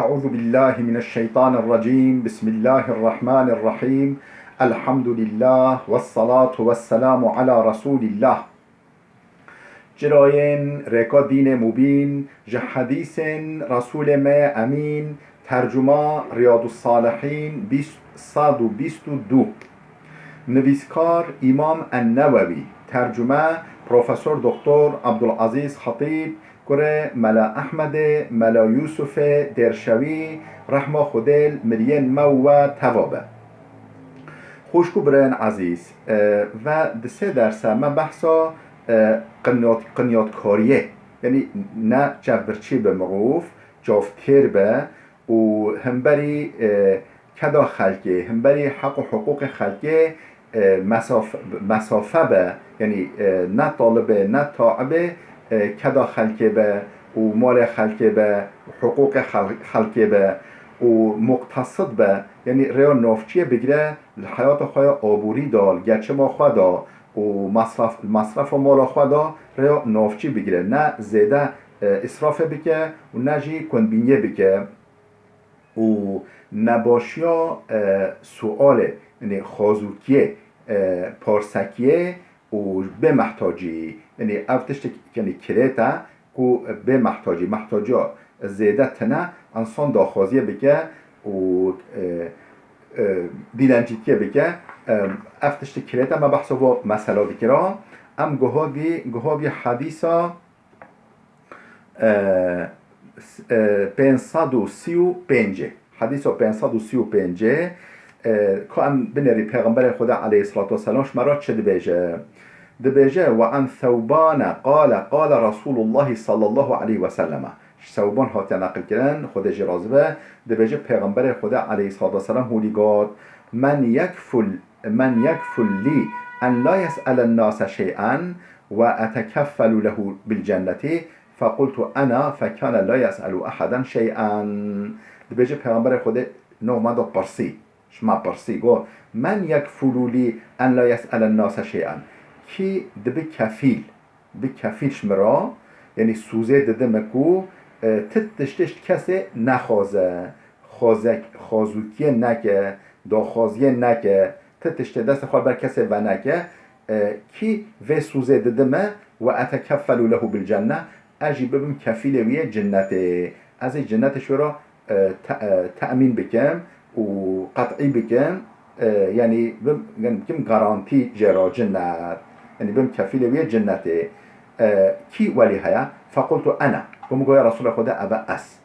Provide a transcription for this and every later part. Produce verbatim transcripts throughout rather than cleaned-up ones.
أعوذ بالله من الشيطان الرجيم. بسم الله الرحمن الرحيم. الحمد لله والصلاة والسلام على رسول الله. Çirayên rêka dînê mubîn, ji hedîsên Resûlê me Emîn, tercuma Riyadussalihîn bîst, sed û bîst û du. Nivîskar Îmam En-Newewî, tercume Profesor Doktor Abdulazîz Xetîb, kurê Mela Ehmedê, Mela Yûsufê Dêrşewî, rehma Xwedê li miriyên me û we teva be. Xwişk û birayên ezîz, e, ve di sê derse me behsa, e, qinyat-, qinyatkariyê, yanî ne çavbirçî be mirov, çavtêr be û hemberî, e, keda xelkê, hemberî heq û hiqûqê xelkê, e, mesaf-, mesafe be, yanî, e, ne talibê, ne taibê, e, keda xelkê be û malê xelkê be, hiqûqê xel-, xelkê be û muqtesid be, yanî rêya navçiyê bigire li heyata xwe ya aborî de, li geçima xwe de û masraf-, masrefa mala xwe de rêya navçî bigire. Ne zêde, e, îsrafê bike û ne jî kundbîniyê bike. û nebaşiya, e, sualê, yanî xwazûkiyê, e, parsekiyê û bêmehtacî, yanî ev tiştek, yanî kirêt e ku bêmehtacî, mehtaciya zêde tine, însan daxwaziyê bike û, e, e, dîlencîtiyê bike. E, ev tiştek kirêt e, me behsa vê mesela dikira. Em guha vî, guha vî hedîsa e, s-, e, pênc sed û sî û pêncê. Hedîsa pênc sed û sî û pêncê, e, ku em binêrî Pêxemberê Xwedê aleyhisselatu vesselam ji me re çi dibêje? Dibêje, "Ve an Thewbane qale, qale Resulullahi sallallahu aleyhi ve selleme." Ji Thewban hatiye neqilkirin, Xwedê jê razî be, dibêje, Pêxemberê Xwedê aleyhisselatu vesselam hûlî got, "Men yekful, men yekful lî en la yes'elen nase şey'en ve etekeffelu lehu bil cenneti." Fequltu ena fekane la yes'elu ehaden şey'en. Dibêje Pêxemberê Xwedê nav me da pirsî. Ji me pirsî, got, "Men yekfulu lî en la yes'elen nase şey'en." Kî dibi kefîl, bi kefîl ji min re, yanî sûzê didi min ku, e, ti tiştê ji kesê nexwaze, xwazek-, xwazûkiyê neke, daxwaziyê neke, ti tiştê destê xwe ber kesê veneke, e, kî vê sûzê didi min, "Ve etekeffelu lehu bil cenne", ez jî bibim kefîlê wî yê cinnetê. Ez ê cinnetê ji wê re, e, te-, e, temîn bikim û qet'î bikim, e, yanî bim, yanî bikim garantî jê re cinnet. Yanî bim kefîlê wî yê cinnetê. E, kî welî heye? Fequltu ene. Ku min got, "Ya Resûla Xwedê, ev e ez."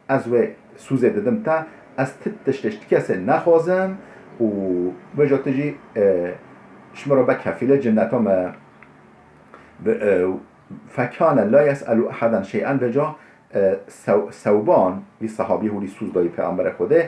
Ez wê sûzê didim te, ez ti tiştê ji ti kesê nexwazim û vêca tu jî, e, ji min re be kefîlê cinneta me. Bi, e, fekane la yes'elu ehaden şey'en, vêca, e, Sew-, Sewban, vî sehabî hûlî sûz dayî Pêxemberê Xwedê,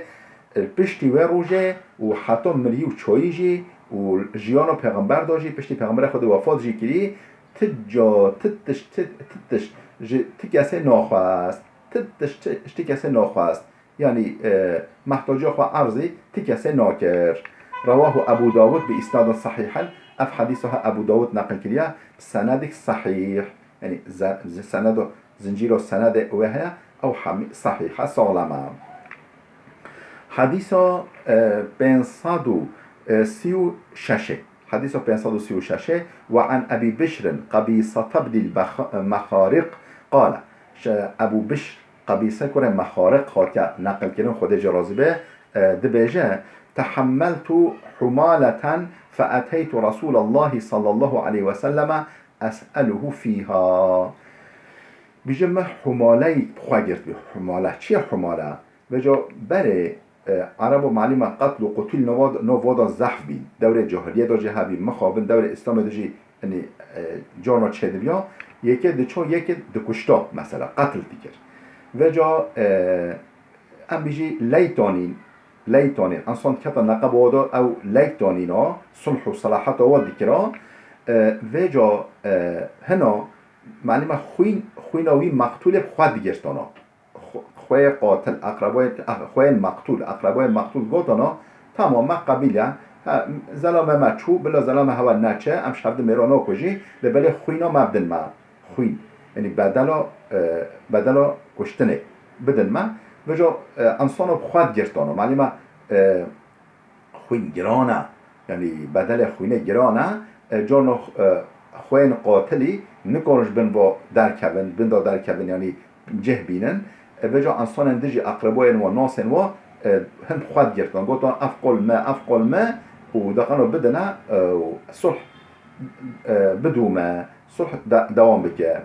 e, piştî wê rojê û heta mirî û çayî jî û jiyana Pêxember da jî, piştî Pêxemberê Xwedê wefat jî kirî, ti ca, ti tişt, ti, ti tişt ji ti kesê naxwest. Ti tişt ji ti kesê naxwest. Yanî, e, mehtaciya xwe erzî ti kesê nakir. Rewahu Ebu Dawud bi îsnadin sehîhin. Ev hedîsa he Ebu Dawud neqil kiriye bi senedek sehîh. Yanî ze-, ze-, senedo, zincîro senedê wê heye, ew hemî sehîh e, saxlem e. Hedîsa, e, pênc sed û sî û şeş. Hedîsa pênc sed û sî û şeş. "Ve an Ebî Bişrin Qebîsete bnîl Bex-, Mexariq qale." Ji Ebû Bişr Qebîse kurê Mexariq hatiye neqilkirin, Xwedê jê razî be, e, dibêje, "Tehemmeltu humaleten fe eteytu Resûlallahî sallallahu aleyhi ve selleme es'eluhu fîha." Bîje me humaleyî bi xwe girtibî. Humale. Çi ye humale? Vêca berê, e, Erebo malî me qetl û qutîl nova, nova da zehf bîn. Dewrê cahiliyê de jî hebî, mixabin dewrê Îslamê de jî, yanî, e, carna çêdibiya, yekê diço, yekê dikuşta, mesela, qetl dikir. Vêca, e, em bijî leytanîn, leytanîn. Ensan diketa neqeba wa da ew leytanîna, sulh û selaheta wa dikira. E, vêca, e, hina, malî me xwîn, xwîna wî meqtûlê bi xwe digirtana. Xwe-, xweyê qatil, eqrebayê, xweyên meqtûl, eqrebayê meqtûl gotana, "Tamam, me qebîl e. Ha, zelame me çû, bila zelame hewa neçe, em ji hevdi mêra nakujî, lê belê xwîna me bidin me." Xwîn. Yanî bedela, e, bedela kuştinê bidin me. Vêca, e, insano bi xwe digirtano. Malî me, e, xwîn giran e. Yanî bedelê xwînê giran e. E, carno, e, xwên qatilî nikarin ji bin va derkevin, bin da derkevin, yanî cih bînin. E, vêca insanên dijî eqreboyên wa, nasên wa, e, hin bi xwe digirtin. Gotin, "Ev qol me, ev qol me û deqeno bidine, e, û sulh, e, bidûme, sulh de-, dewam bike."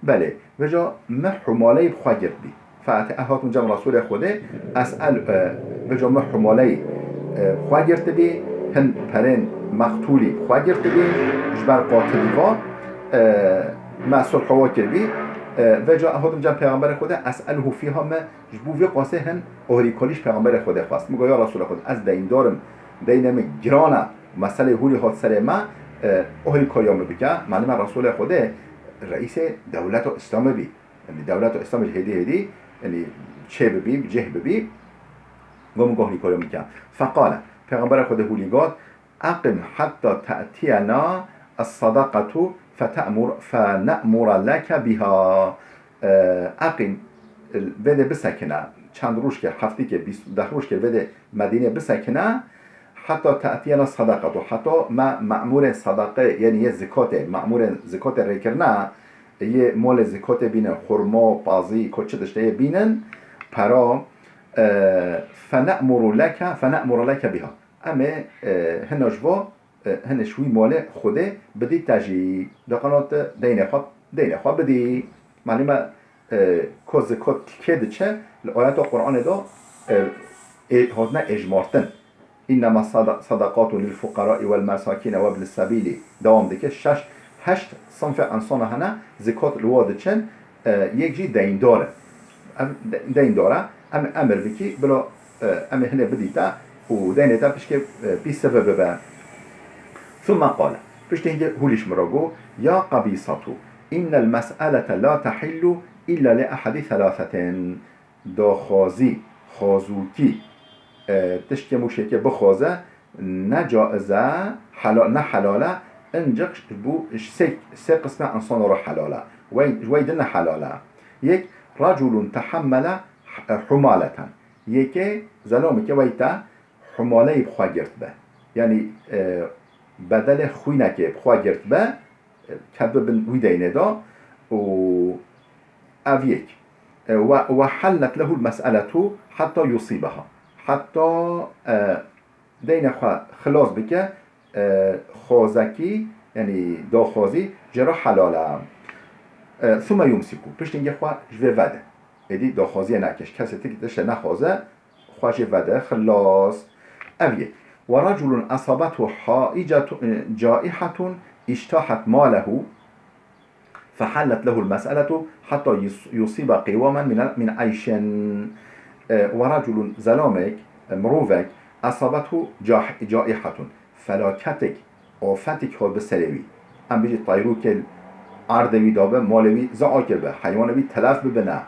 Belê, vêca me humaleyî bi xwe girt bî. Fe'ete, e hatim cem Resûlê Xwedê, es'el, e, vêca me humaleyî, e, bi xwe girtibî, hin perên mextûlî bi xwe girtibî, ji ber qatilî va, e, me sulh wa kirbî, e, vêca e hatim cem Pêxemberê Xwedê, es'eluhu fîha, me ji bo vê qasê hin ohrîkarî ji Pêxemberê Xwedê xwest. Min got, "Ya Resûlê Xwedê, ez deyndar im, deynê min giran e, meselê hûlî hat serê me, e, ohrîkariya min bike." Malî me Resûlê Xwedê reîsê dewleta Îslamê bî. Yanî dewleta Îslamê jî hêdî hêdî, yanî çê bibî, bi cih bibî, got, "Min got ohrîkariya min bike." Feqale, Pêxemberê Xwedê hûlî got, "Eqim hetta te'tiyena es-sadaqatu fete'mur-, fene'mura leke biha." E, eqim, vêdê bisekine, çend roj kir, heftî kir, bîst, deh roj kir, vêdê Medînê bisekine, heta te'tiyena sadaqatu, heta me me'mûrên sadaqê, yanî yê zikotê, me'mûrên zikotê rêkirine, yê molê zikotê bînin, xurmo, pazî, ko çi tiştê yê bînin, pera, e, fene'muru leke, fene'mura leke biha. Em ê, e, hina ji bo, e, hinê ji wî molê Xwedê bidî te jî. Deqeno te deynê xwe, deynê xwe bidî. Malî me, e, ko zikot kê diçe, li ayeta Qur'anê de, e, ê, hatine êjmartin. "Înnema sada-, sadaqatu lil fuqarai wel mesakine webnis sebîlî." Dewam dike. Şeş, heşt sinfê insana hene, zikot li wa diçin, e, yek jî deyndar e. Ev de-, deyndar e. Em emir bikî, bila, e, em ê hinê bidî te û deynê te pişkê, e, pî sive bibe. Thumme qale. Piştî hingê hûlî ji min re got, "Ya Qebîsatu, innel mes'elete la tehillu illa li ehedî thelâthetin." Daxwazî, xwazûkî, e, tiştê mûşekê bixwaze, ne caiz e, hela-, ne helal e, ancak ji bo ji sê, sê qismê insano re helal e. Wey, ji wey din ne helal e. Yek, reculun tehemmele h-, humaleten. Yekê, zelamekê wey te humaleyî bi xwe girt be. Yanî, e, bedelê xwînekê bi xwe girt be, e, ketbe bin wî deynê de û ev yek. E, we, we hellet lehul mes'eletu hatta yusibeha. Hatta, e, deynê xwe xilas bike, e, xwazekî, yanî daxwazî, jê re helal e. E, thumme yumsiku. Piştî hingê xwe ji vê vede. Êdî daxwaziyê nake, ji kesê tirkî tiştê nexwaze, xwe jê vede, xilas. Ev yek. Ve reculun esabethu haicetu-, caihetun iştahet malehu fehallet lehul mes'eletu hatta yus-, yusibe qiwamen min, min eyşin. E, ve reculun, zelamek, e, mirovek, esabethu cah-, caihetun, felaketek, afetek hat bi serê wî. Em bijî tayrûkê li erdê wî dabe, malê wî zeal kirbe, heywanê wî telef bibine,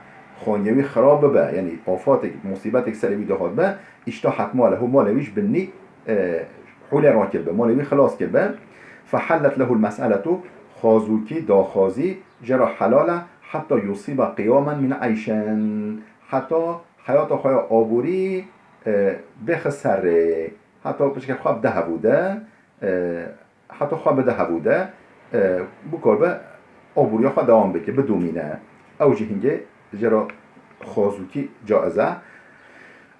xaniyê wî xirab bibe, yanî afatek, musîbetek serê wî dihat be, îştahet malehu, malê wî ji binî, e, hûlê rakirbe, malê wî xilas kirbe. Fehellet lehul mes'eletu, xwazûkî, daxwazî, jê re helal e, heta yusîbe qiyamen min eyşin, heta heyata xwe ya aborî, e, bêxe serê, heta pişkê xwe bide hevû de, e, heta xwe bide hevû de, e, bikaribe aboriya xwe dewam bike, bidomîne. Ew jî hingê jê re xwazûkî caiz e.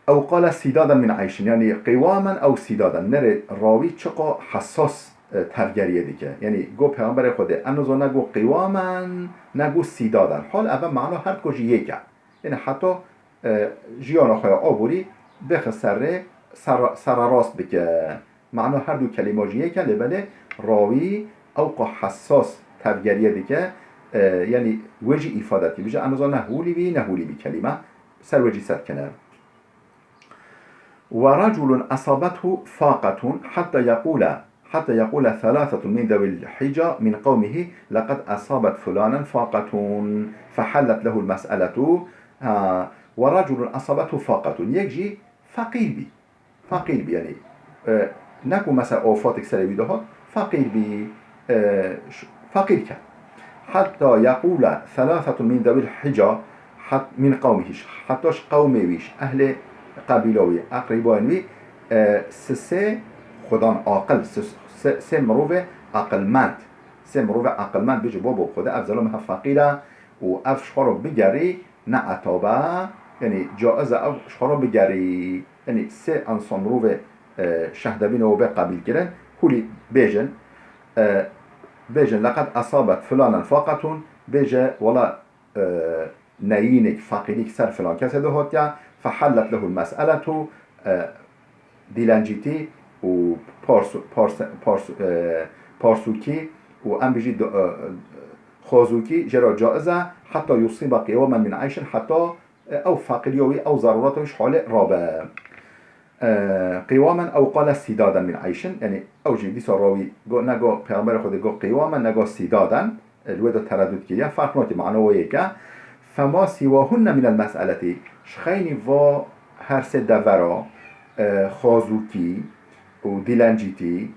Ew qale sîdaden min eyşin, yanî qiwamen ew sîdaden. Nerê rawî çiqa hesas, e, tevgeriyê dike. Yanî got Pêxemberê Xwedê, em nizane got qiwamen, ne got sîdaden. Hal eve mana her diko jî yek e. Yanî heta, e, jiyana xwe ya aborî bêxe serê, serra-, serrerast bike. Mana her du kelîma jî yek e, lê belê rawî ewqa hesas tevgeriyê dike, e, yanî wê jî îfade dike. Bije, em nizane hûlî bî, ne hûlî bî kelîme. Ser wê jî ser dikene. Ve reculun esabethu faqetun hatta yequle, hatta yequle thalathetun min zewil hica min qewmihi leqed esabet fulanen faqetun fehallet lehul mes'eletu. Ha, ve reculun esabethu faqetun. Yek jî feqîr bî. Feqîr bî, yanî, e, ne ku mesela afatek serê wî dihat, feqîr bî, e, ş-, feqîr ket. Hatta yequle thalathetun min zewil hica, Hat-, min qewmihî, heta ji qewmê wî, ji ehlê qebîla wî, eqrîbayên wî, e, si sê xudan aqil, si-, sê, sê mirovê aqilmend. Sê mirovê aqilmend bêje, babo, bi Xwedê ev zelom hev feqîr e û ev ji xwe re bigerî ne etab e, yanî caiz e ev ji xwe re bigerî. Yanî sê ensan mirovê, e, şehdebîne û bê qebîlkirin, hûlî bêjin, e, bêjin, "Leqed esabet filanen faqetun", bêje, wela, e, neyînek, feqîrîk ser filan kesê de hatiye, "Fehellet lehul mes'eletu", e, dîlencîtî û parsu-, parse-, parsu-, e, parsûkî û em bijî do-, e, xwazûkî jê re caiz e, "heta yusîba qîwamen min eyşin", heta, e, ew feqîriya wî, ew zerûreta wî ji holê rabe. E, qîwamen ew qale sîdaden min eyşin, yanî ew jî dîsa rawî go-, ne go Pêxemberê Xwedê go qîwamen, ne go sîdaden, e, li wê de teredût kiriye, ferq nake, mana wê yek e. "Fema sîwahunne minel mes'eletî", ji xeynî va her sê devera, e, xwazûkî û dîlencîtî,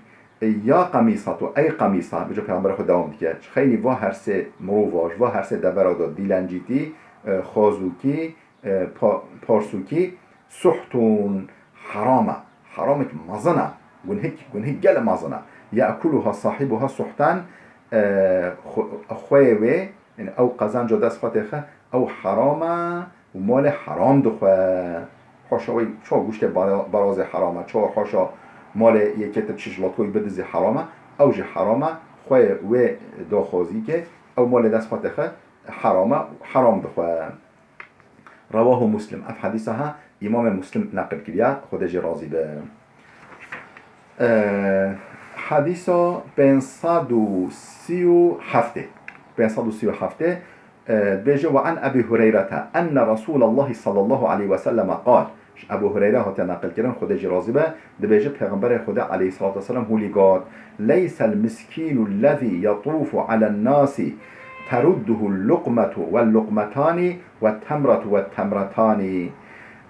e, ya qemîsatu, ey qemîsa, bêje Pêxemberê Xwedê dewam dike, ji xeynî va her sê mirova, ji va her sê devera de dîlencîtî, e, xwazûkî, e, pa-, parsûkî, "suhtun", heram e. Heramek mezin e. Gunhik, gunhik gelek mezin e. "Ye'kuluha sahibuha suhtan", e, xwe-, xweyê wê, yanî ew qezenca dest xwe têxe, ew heram e û malê heram dixwe. Haşa wê çawa goştê bara-, barazê heram e, çawa haşa malê yekê te çi ji latkoyî bidizî heram e, ew jî heram e, xweyê wê daxwazî ke ew malê dest xwe têxe, heram e û heram dixwe. Rewahu Muslim. Ev hedîsa ha Îmamê Muslim neqil kiriye, Xwedê jê razî be. E, hedîsa pênc sed û sî û heftê. Pênc sed û sî û heftê, e, dibêje, "Ve an Ebî Hureyrete enne Resûlallahî sallallahu aleyhi ve selleme qal." Ji Ebû Hureyre hatiye neqilkirin, Xwedê jî razî be, dibêje, Pêxemberê Xwedê aleyhissalatu vesselam hûlî got, "Leysel miskînu lezî yetûfu alen nasi terudduhu luqmetu vel luqmetanî ve temretu ve temretanî."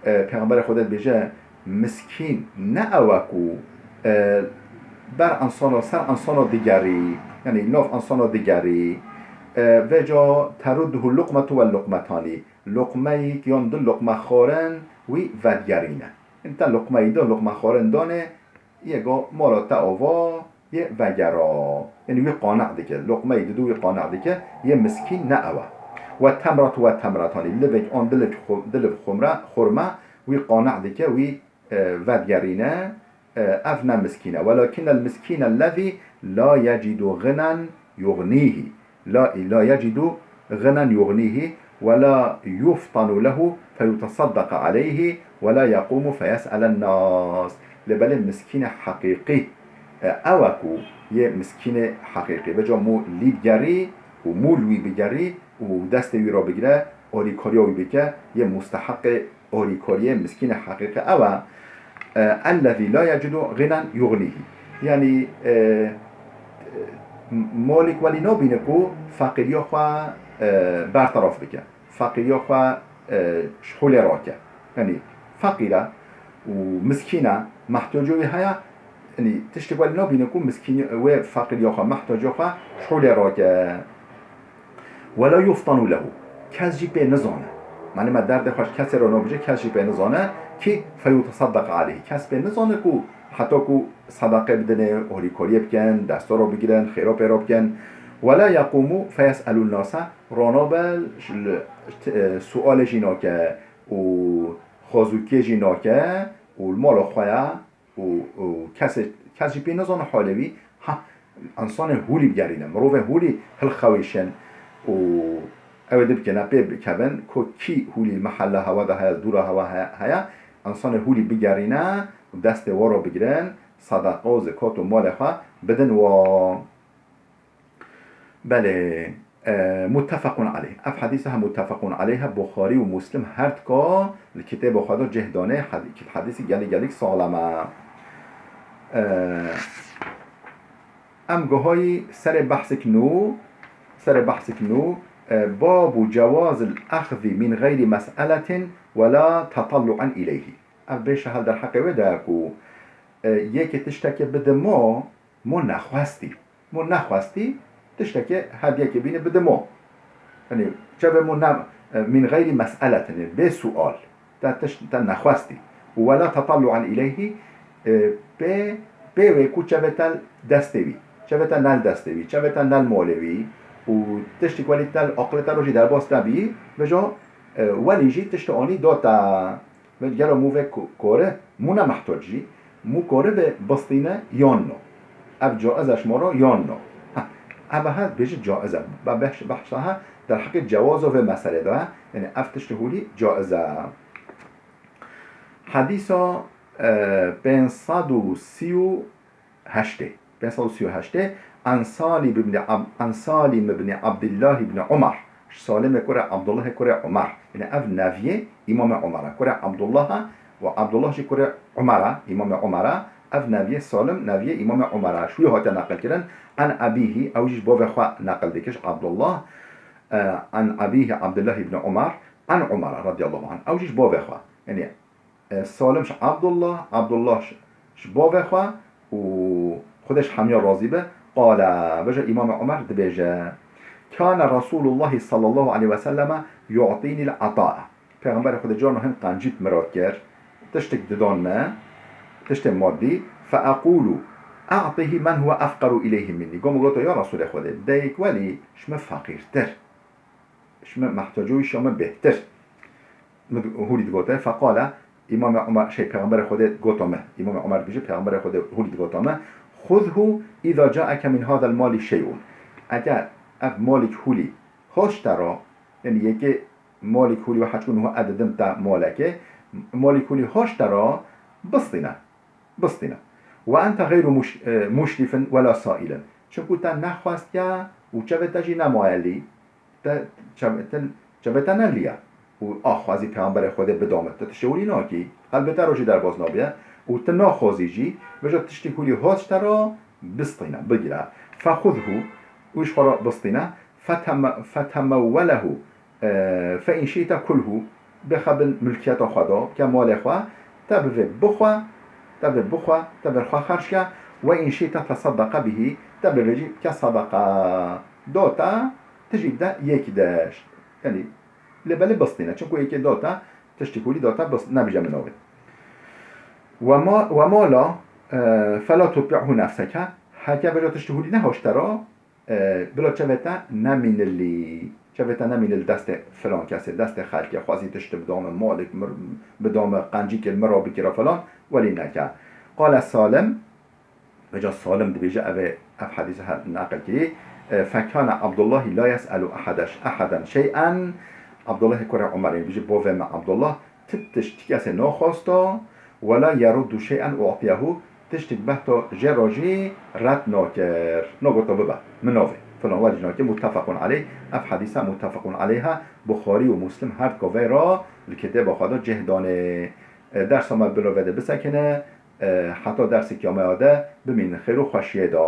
E, Pêxemberê Xwedê dibêje, miskîn ne ew e ku, e, ber ensana, ser ensana digerî, yanî nav ensana digerî, e, vêca terudduhu luqmetu vel luqmetanî, luqmeyek yan du luqme xwarin wî vedigerîne. Yanî te luqmeyî da, luqme xwarin danê, yê go mala te ava, yê vegera. Yanî wî qane dike. Loqmeyê didu wî qane dike. Yê miskîn ne ew e. Ve temratu ve temretanî. Livek an dilik xu-, diliv xumre, xurme, wî qane dike, wî, e, vedigerîne, e, ev ne miskîn e. Welakinnel miskînellezî la yecidu ğinen yuğnîhî. La, la yecidu ğinen yuğnîhî ve la yuftanu lehu feyutesaddeqa aleyhî ve la yequmu feyes'elen nas. Lê belê miskînê heqîqî, e, ew e ku yê miskînê heqîqî. Vêca mû lî bigerî û mû li wî bigerî û destê wî re bigire, alîkariya wî bike, yê musteheqê alîkariyê, miskînê heqîqî ew e. E, ellezî la yecidu ğinen yuğnîhî. Yanî, e, e, molik welî nabîne ku feqîriya xwe, e, berteraf bike. Feqîriya xwe, e, ji holê rake. Yanî feqîr e û miskîn e, mehtoca wî heye, yanî tiştek welî nabîne ku miskînî wê feqîriya xwe, mehtoca xwe ji holê rake. Wela yuftanu lehu. Kes jî pê nizane. Mane me derdê xwe ji kesê re nabêje, kes jî pê nizane ki feyutesaddeq aleyh. Kes pê nizane ku heta ku sedeqe bidinê, alîkariyê bikin, desta re bigirin, xêra pê re bikin. Wela yequmu feyes'elun nase. Ranabe ji li, t-, e, sualê jî nake û xwazûkiyê jî nake û li mala xwe ye. û, û kesê, kes jî pê nizane halê wî. Ha, insanê hûlî bigerîne, mirovê hûlî hilxewişin û ew ê dibikene pê bikevin, ku kî hûlî li mehella hewa de heye, dûra hewa he-, heye, insanê hûlî bigerîne û destê wa re bigirin, sedeqa û zekat û malê xwe bidin wa. Belê, e, muttefequn aleyh. Ev hedîse he muttefequn aleyh e, Buxarî û Muslim her dika li kitêba xwe de cih dane, hedi-, kit-, hedîsî gelî gelîk saxlem e. E, em gihayî serê behsik nû, serê behsik nû, e, babu cewazil exzî min xeyrî mes'eletin we la tetallu'en ileyhî. Ev bêşe hel derheqê wê de ye ku, e, yekê tiştekê bide mo, mo nexwestî. Mo nexwestî, tiştekê hediyekê bîne bide mo. Yanî, çavê mo ne, E, min gayri mes'eletin, bê sual. Te tişt, te nexwestî. Û wela tetallu'an ileyhî, e, pê, pê wê ku çavê te destê wî, çavê te nel destê wî, çavê te nel molê wî û tiştî welî te aqilê te rojî derbas nebî, vejo, e, welî jî tiştê anî do te. Ve gelo mû vê ku-, kore, mû ne mehtoc jî, mû kore ve bistîne yan no. Ev caiz e ji me re yan no. Ha, ev he bêje caiz e. Ba behş-, behsa he derheqê cewazo vê meselê de, yani ev tiştê hûlî caiz e. Hadîsa, e, pênc sed û sî û heştê. Pênc sed û sî û heştê. An Salim ibn Ab-, an Salim ibn Abdullah ibn Umar. Salimê kurê Abdullahê kurê Umar. Yani ev neviyê Îmamê Umar e. Kurê Abdullah e û Abdullah jî kurê Umar e, Îmamê Umar e. Ev neviyê Salim, neviyê Îmamê Umar e. Ji wî hate neqil kirin. An abihi, ew jî ji bavê xwe neqil dike, ji Abdullah. E, an abihi Abdullah ibn Umar. An Umar radiyallahu anh. Ew jî ji bavê xwe. Yani e, Salim ji Abdullah, Abdullah ji, ji bavê xwe û Xwedê ji hemiya razî be, qale, veja Îmamê Omer dibêje, Kane Resûlullahî sallallahu aleyhi ve selleme yu'tînîl ata'a. Pêxemberê Xwedê carna hin qencî bi min re dikir, tiştek didan me, tiştê madî, fe eqûlu, e'tihî men huwe efqeru ileyhî minnî. Go min goto, ya Resûlê Xwedê, deyek welî ji min feqîrtir. Ji min mehtoc û ji min bêhtir. Min hûrî digote, feqale, Îmamê Omer, şey, Pêxemberê Xwedê goto me. Îmamê Omer dibêje, Pêxemberê Xwedê hûrî digoto me, Xuzhu îza caeke min hadal malî şey'un. Eger ev malîk hûlî hoş te ra, yani yekê malîk hûlî we heçkûn ho edidim te malekê, malîk hûlî hoş te ra, bistîne. Bistîne. Ve ente xeyru muş-, e, muşrifin wela sailin. Çimkû te nexwestiye û çavê te jî nemaye lî. Te çav-, te, çavê te ne lî ye. Û axwazî Pêxemberê Xwedê bida min. Te tiştê hûlî nakî. Qelbê te rojî derbas nabiye. Û tu naxwazî jî, veja tiştê hûlî hoş te ra bistîne, bigire. Fexuzhu, û ji xwe re bistîne. Feteme-, fetemewwelehu, e, fe in şîte kulhu, bixwe bin milkiyeta xwe de, ke malê xwe, te bivê bixwe, te bivê bixwe, te bivê xwe xerc ke, ve in şîte tesaddeqe bihî, te bivê jî ke sedeqe. Do te, tu jî bide yekî de. Yanî, lê belê bistîne. Çimkû yekê do te, tiştî hûlî do te, bist-, nebije min navê. Ve ma-, ve mala, e, fela tutbi'hu nefseke. Heke veja tiştî hûlî nehoş te ra, e, bila çavê te nemîne lî. Çavê te nemîne li destê filan kesê, destê xelkê, xwazî tiştê bida min, malek mir-, bida min, qencîkê li min re bikira filan, welî neke. Qale Salim, Veca Salim dibêje, ev ê, ev hedîse her neqil kirî. E, fekane Abdullahî la yes'elu ehede-, eheden şey'en. Abdullahê kurê Umerê dibêje, bavê me Abdullah, ti tişt ti kesê naxwasta, wela yeruddu şey'en u'tiyehu, tiştik behto jê re jî red nakir. Nagoto bibe, min navê. Filan welî jî nakir, muttefequn aleyh. Ev hedîse muttefequn aleyh e. Buxarî û Muslim her dika vê re li kitêba xwe de cih danê. E, dersa me bilo vê de bisekine. E, heta dersê kiyameya de bimînin xêr û xweşiyê de.